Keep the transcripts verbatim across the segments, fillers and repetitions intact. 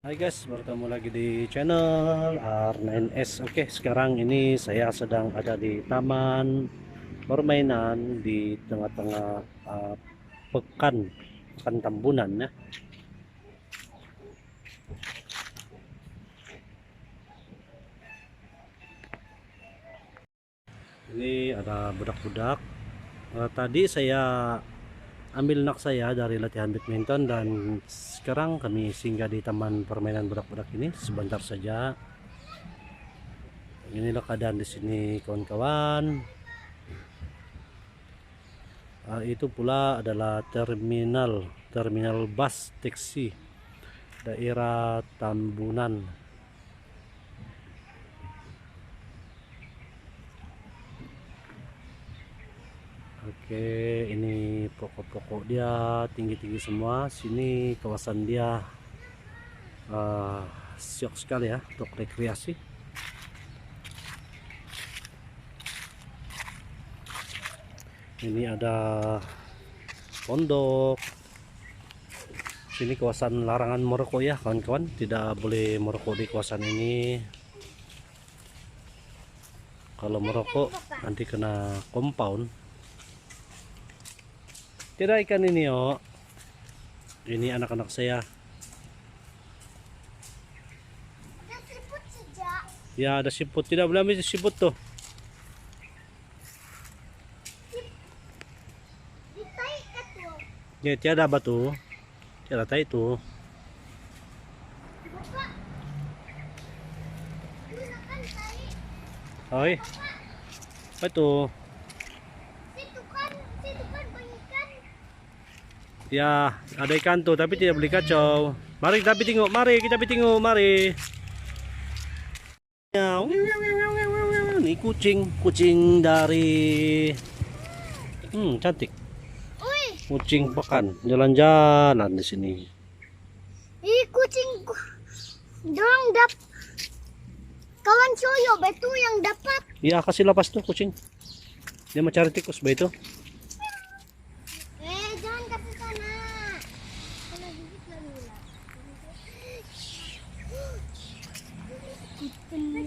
Hai guys, bertemu lagi di channel R nine S. Oke, sekarang ini saya sedang ada di taman permainan di tengah-tengah, uh, pekan, pekan Tambunan, ya. Ini ada budak-budak. Eh, tadi saya ambil anak saya dari latihan badminton dan sekarang kami singgah di taman permainan budak-budak ini sebentar saja. Inilah keadaan di sini, kawan-kawan. Eh, itu pula adalah terminal, terminal bas teksi daerah Tambunan. Oke, ini pokok-pokok dia tinggi-tinggi semua. Sini kawasan dia, eh, siok sekali ya untuk rekreasi. Ini ada pondok. Sini kawasan larangan merokok ya, kawan-kawan. Tidak boleh merokok di kawasan ini. Kalau merokok, nanti kena compound. Tidak ikan ini, oh. Ini anak-anak saya. Ada siput sejak. Ya, ada siput. Tidak boleh ambil siput tu. Sip-, ditaik ka tu. Ya, tiada batu. Tiada tai tu. Bapak, gunakan tai. Oi. Bapak. Apa tu? Situ kan, situ kan banyak ikan. Ya, ada ikan tu, tapi tidak boleh kacau. Mari kita pi tengok, mari kita pi tengok, mari. Ni kucing, kucing dari, hmm, cantik. Oi. Kucing pekan, jalan-jalan di sini. Ih, kucing ku-, dorang dap-, kawan Coyo, betul yang dapat. Ya, kasih lepas tu kucing. Dia mau cari tikus, betul. Eh, jangan kasih sana. Kena gigit lagi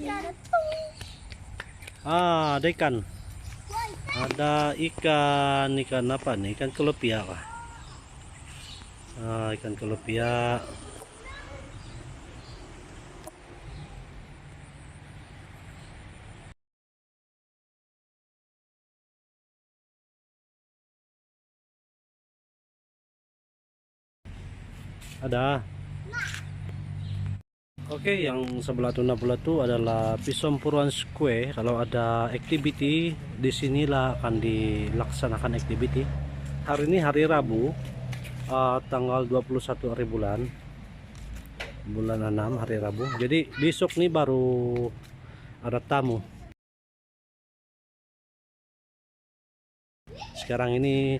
ular. Ah, ada ikan. Ada ikan, ikan apa ni? Ikan kelepia kah? Ah, ikan kelepia. Ada. Oke, yang sebelah tuna pula tu adalah Pisompuruan Square. Kalau ada aktiviti, di sinilah akan dilaksanakan aktiviti. Hari ini hari Rabu, ah, tanggal dua puluh satu hari bulan, bulan enam, hari Rabu. Jadi besok ni baru ada tamu. Sekarang ini,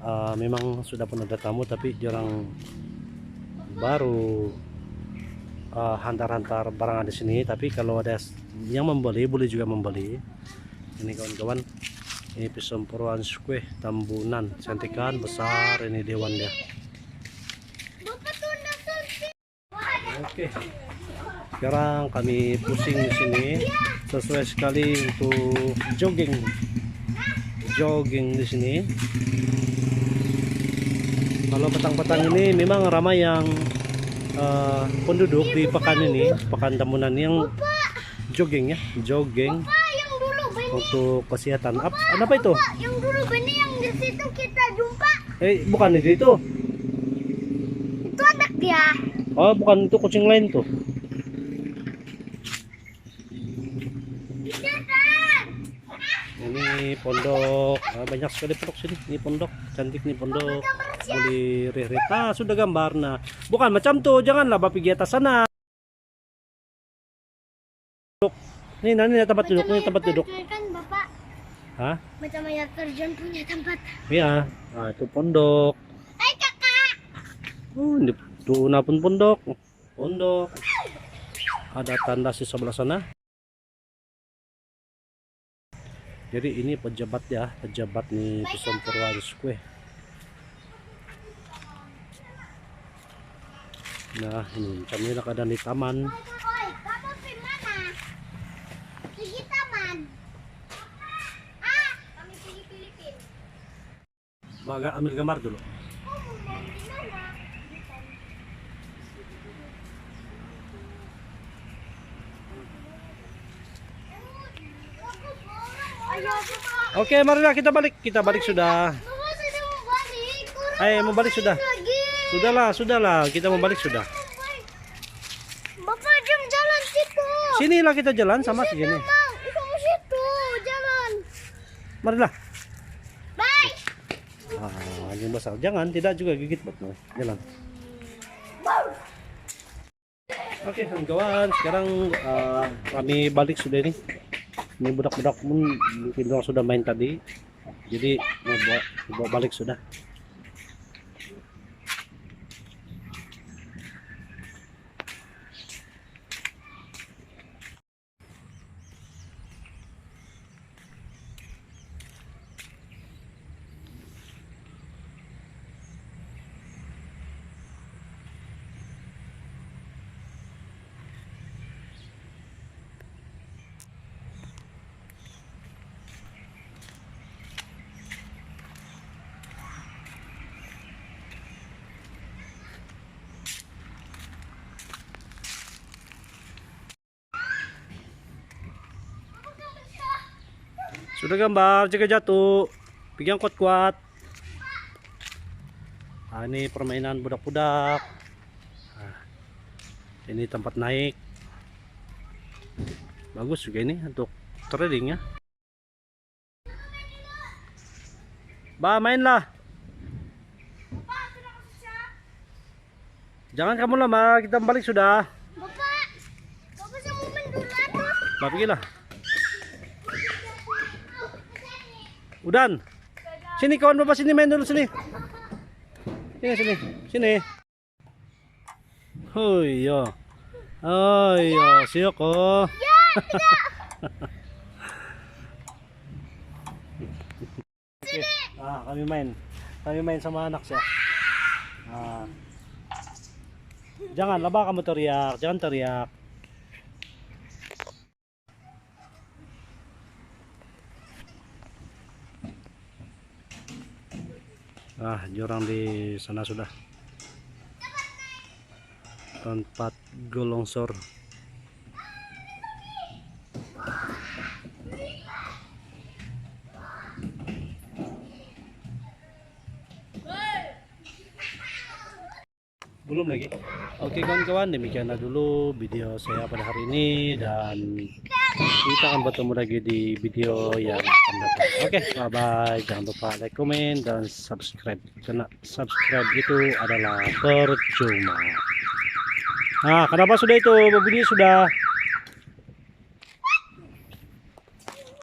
ah, memang sudah pun ada tamu, tapi diorang baru, ah, hantar-hantar barang di sini. Tapi kalau ada s-, yang membeli, boleh juga membeli. Ini kawan-kawan, ini Pisompuruan Square Tambunan, cantik kan, besar ini dewan dia. Oke. Sekarang kami pusing di sini. Sesuai sekali untuk jogging. Jogging di sini. Kalau petang-petang ini memang ramai yang, eh, penduduk di pekan ini, Pekan Tambunan yang jogging ya, jogging. Bapak, yang dulu bini. Untuk kesihatan. Ap-, Bapak, apa itu? Bapak, yang dulu bini yang di situ kita jumpa. Eh, bukan itu, itu. Itu anak dia. Oh, bukan, itu kucing lain tu. Ini pondok. Ah, banyak sekali pondok sini. Ini pondok, cantik ni pondok. Boleh rehat-rehat. Ah, sudah gambar nah. Bukan macam tu, janganlah ba pigi atas sana. Duduk. Ni, nah, ni tempat duduk, ni tempat duduk. Macam air terjun kan, Bapak? Hah? Macam air terjun punya tempat. Ya. Ah, itu pondok. Hai, Kakak. Oh, ini tu nah pun pondok. Pondok. Ada tandas di sebelah sana. Jadi ini pejabat ya, pejabat ni Pisompuruan Square. Nah, ini kami nak ada di taman. Oi, kamu pergi mana? Pergi taman. Ah, kami pergi Filipin. Baga ambil gambar dulu. Oke, marilah kita balik. Kita balik sudah. Ayo, mau balik sudah. Sudahlah, sudahlah. Kita mau balik sudah. Bapak, jom jalan situ. Sinilah kita jalan sama sini. Mau. Itu situ jalan. Marilah. Bye. Ah, anjing besar. Jangan, tidak juga gigit, Bat. Jalan. Oke, kawan-kawan, sekarang, ah, kami balik sudah ini. Ini budak-budak pun mungkin orang sudah main tadi. Jadi, mau bawa, bawa balik sudah. Sudah gambar, jaga jatuh. Pegang kuat-kuat. Ah, ini permainan budak-budak. Ah, ini tempat naik. Bagus juga ini untuk trading ya. Ba, mainlah. Jangan kamu lama, kita balik sudah. Bapak, Bapak, saya mau main dulu, atuh. Ba, pergilah. Udan. Sini, kawan Bapak, sini, main dulu, sini. Sini, sini. Sini. Hoi, ya. Hoi, ya, siok, oh. Ya, tidak. Oke. Ah, kami main. Kami main sama anak siya. Ah. Jangan, laba kamu teriak. Jangan teriak. Ah, jurang di sana sudah. Tempat gua longsor. Belum lagi. Oke, kawan-kawan, demikianlah dulu video saya pada hari ini, dan kita akan bertemu lagi di video yang akan datang. Oke, bye-bye. Jangan lupa like, komen, dan subscribe. Karena subscribe itu adalah percuma. Nah, kenapa sudah itu? Berbunyi sudah.